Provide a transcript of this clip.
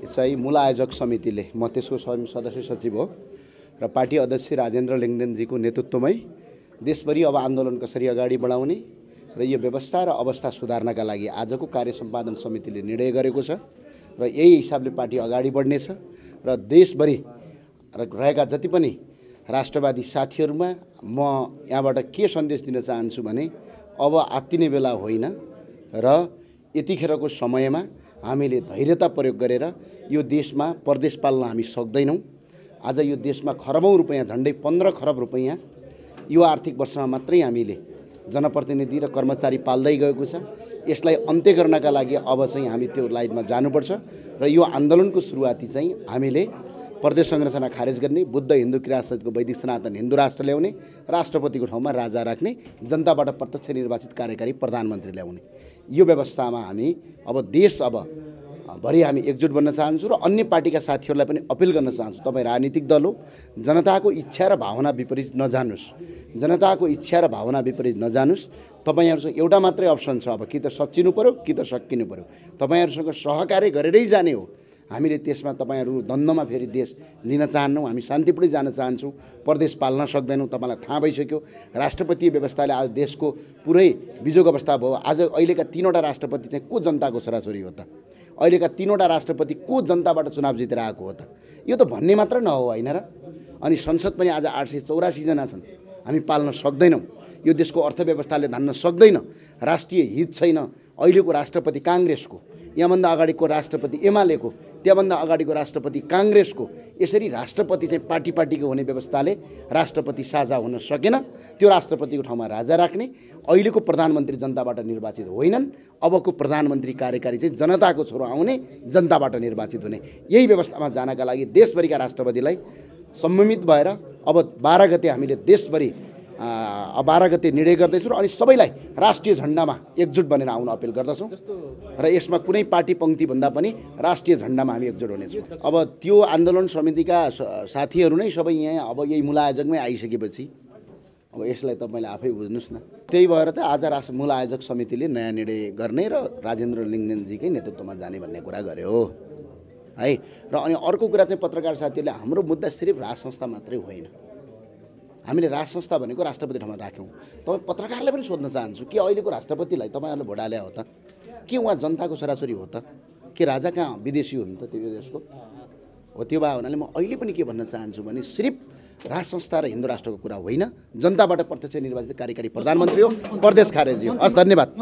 चाहिँ मूल आयोजक समितिले म त्यसको सदस्य सचिव हो र पार्टी अध्यक्ष राजेन्द्र लिङ्गदेनजीको नेतृत्वमै देशभरि अब आन्दोलन कसरी अगाडि बढाउने र यो व्यवस्था र अवस्था सुधार्नका लागि आजको कार्य सम्पादन समितिले निर्णय गरेको छ र यही हिसाबले पार्टी अगाडि बढ्नेछ र देशभरि रहेका जति पनि राष्ट्रवादी साथीहरुमा म यहाँबाट के सन्देश दिन चाहन्छु भने अब आत्तिने बेला होइन र यतिखेरको समयमा हामीले धैर्यता प्रयोग गरेर यो देशमा परदेश पाल्न हामी सक्दैनौं। आज यो देशमा खरबौं रुपैयाँ झन्डै 15 खरब रुपैयाँ यो आर्थिक वर्षमा मात्रै हामीले जनप्रतिनिधि र कर्मचारी पाल्दै गएको छ। यसलाई अन्त्य गर्नका लागि अब चाहिँ हामी त्यो लाइनमा जानुपर्छ र यो आन्दोलनको सुरुवाती चाहिँ हामीले प्रदेश संरचना खारेज गर्ने, बुद्ध हिन्दू क्रियासहितको वैदिक सनातन हिन्दू राष्ट्र ल्याउने, राष्ट्रपतिको ठाउँमा राजा राख्ने, जनताबाट प्रत्यक्ष निर्वाचित कार्यकारी प्रधानमन्त्री ल्याउने, यो व्यवस्थामा हामी अब देश भरि हामी एकजुट बन्न चाहन्छौँ र अन्य पार्टीका साथीहरूलाई पनि अपिल गर्न चाहन्छु। तपाईँ राजनीतिक दल हो, जनताको इच्छा र भावना विपरीत नजानुस्, जनताको इच्छा र भावना विपरीत नजानुस्। तपाईहरुसँग एउटा मात्रै अप्सन छ, अब कि त सच्चिनु पर्यो कि त सकिनु पर्यो। तपाईहरुसँग सहकार्य गरेरै जाने हो। हामीले त्यसमा तपाईहरु द्वन्द्वमा फेरि देश लिन चाहन्नौं। हामी शान्तिपूर्ण जान चाहन्छौँ, परदेश पाल्न सक्दैनौं। तपाईलाई थाहा भइसक्यो राष्ट्रपतीय व्यवस्थाले आज देशको पुरै बिजोग अवस्था भयो। आज अहिलेका 3वटा राष्ट्रपति चाहिँ को जनताको छोराछोरी हो त? अहिलेका 3वटा राष्ट्रपति को जनताबाट चुनाव जितेर आएको हो त? यो त भन्ने मात्र नहो हैन र? अनि संसद पनि आज 884 जना छन्। हामी पाल्न सक्दैनौं। यो देशको अर्थव्यवस्थाले धान्न सक्दैन। राष्ट्रिय हित छैन। अहिलेको राष्ट्रपति कांग्रेसको, यहाँभन्दा अगाडिको राष्ट्रपति एमालेको, त्यहाँभन्दा अगाडिको राष्ट्रपति कांग्रेसको, यसरी राष्ट्रपति चाहिँ पार्टीको हुने व्यवस्थाले राष्ट्रपति साझा हुन सकेन। त्यो राष्ट्रपतिको ठाउँमा राजा राख्ने। अहिलेको प्रधानमन्त्री जनताबाट निर्वाचित होइनन्। अबको प्रधानमन्त्री कार्यकारी चाहिँ जनताको छोरो आउने, जनताबाट निर्वाचित हुने, यही व्यवस्थामा जानका लागि देशभरिका राष्ट्रपतिलाई सम्मिलित भएर अब 12 गते हामीले देशभरि 12 गते निर्णय गर्दैछौँ र अनि सबैलाई राष्ट्रिय झण्डामा एकजुट बनेर आउन अपिल गर्दछौँ र यसमा कुनै पार्टी पंक्ति भन्दा पनि राष्ट्रिय झण्डामा हामी एकजुट हुनेछौँ। अब त्यो आन्दोलन समितिका साथीहरू नै सबै यहाँ अब यही मूल आयोजकमै आइसकेपछि अब यसलाई तपाईले आफै बुझ्नुस् न। त्यही भएर त आज मूल आयोजक समितिले नयाँ निर्णय गर्ने र राजेन्द्र लिङ्गदेनजीकै नेतृत्वमा जाने भन्ने कुरा गर्यो है। र अनि अर्को कुरा चाहिँ पत्रकार साथीहरूले हाम्रो मुद्दा सिर्फ राज संस्था मात्रै होइन। हामीले राज संस्था भनेको राष्ट्रपति ठाउँमा राख्यौँ। तपाईँ पत्रकारले पनि सोध्न चाहन्छु कि अहिलेको राष्ट्रपतिलाई तपाईहरुले भोट हाले हो त? के उहाँ जनताको छोराछोरी हो त? के राजा कहाँ विदेशी हुन् त त्यो देशको? हो त्यो भए हुनाले म अहिले पनि के भन्न चाहन्छु भने सिर्फ राज संस्था र हिन्दू राष्ट्रको कुरा होइन, जनताबाट प्रत्यक्ष निर्वाचित कार्यकारी प्रधानमन्त्री हो, प्रदेश खारेजी हो। हस्, धन्यवाद।